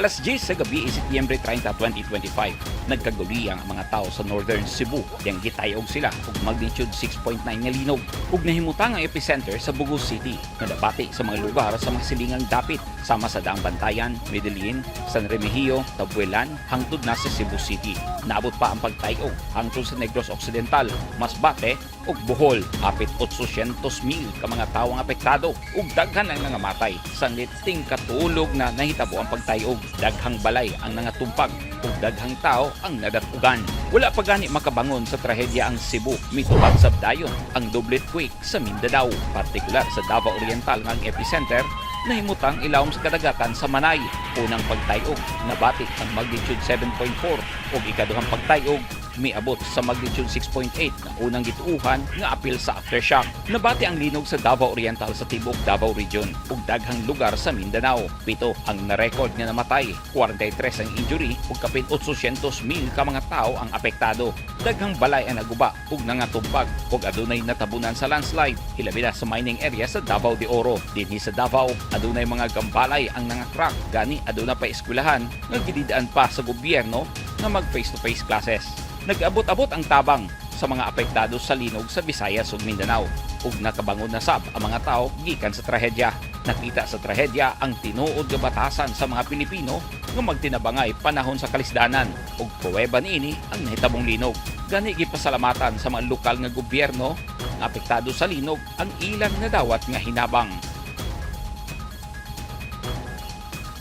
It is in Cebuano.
Alas 10 sa gabi, Setyembre 30, 2025, nagkaguliyang ang mga tao sa Northern Cebu. Diyang gitayog sila og magnitude 6.9 nga linog ug nahimutang ang epicenter sa Bogo City nga nabati sa mga lugar sa mga silingang dapit sama sa Daang Bantayan, Medellin, San Remigio, Tabuelan hangtod na sa Cebu City. Naabot pa ang pagtayog hangtod sa Negros Occidental, Masbate ug Bohol. Hapit 800 mil ka mga tawo ang apektado ug daghan ang nangamatay. Sa liting katulog na nahitabo ang pagtayog, daghang balay ang nangatumpag ug daghang tao ang nadatugan. Wala pa gani makabangon sa trahedya ang Cebu. Mitubag sab dayon ang doble quake sa Mindanao, partikular sa Davao Oriental nga ang epicenter nahimutang ilawom sa kadagatan sa Manay. Unang pagtayog nabati ang magnitude 7.4 ug ikaduhang pagtayog miabot sa magnitude 6.8 na unang gituuhan nga apil sa aftershock. Nabati ang linog sa Davao Oriental sa tibuok Davao Region ug daghang lugar sa Mindanao. 7 ang na-record nga namatay, 43 ang injury ug kapin 800 mil ka mga tao ang apektado. Daghang balay ang naguba ug nangatumpag ug adunay natabunan sa landslide, hilabi na sa mining area sa Davao de Oro. Dinhi sa Davao, adunay mga gambalay ang nangakrak, gani aduna pa eskwelahan nga gididaan pa sa gobyerno nga mag face-to-face classes. Nag-abot-abot ang tabang sa mga apektado sa linog sa Visayas ug Mindanao ug nakabangon na sab ang mga tao gikan sa trahedya. Nakita sa trahedya ang tinuod nga batasan sa mga Pilipino nga magtinabangay panahon sa kalisdanan ug pruweba niini ang nahitabong linog. Gani gipasalamatan sa mga lokal nga gobyerno nga apektado sa linog ang ilang nadawat nga hinabang.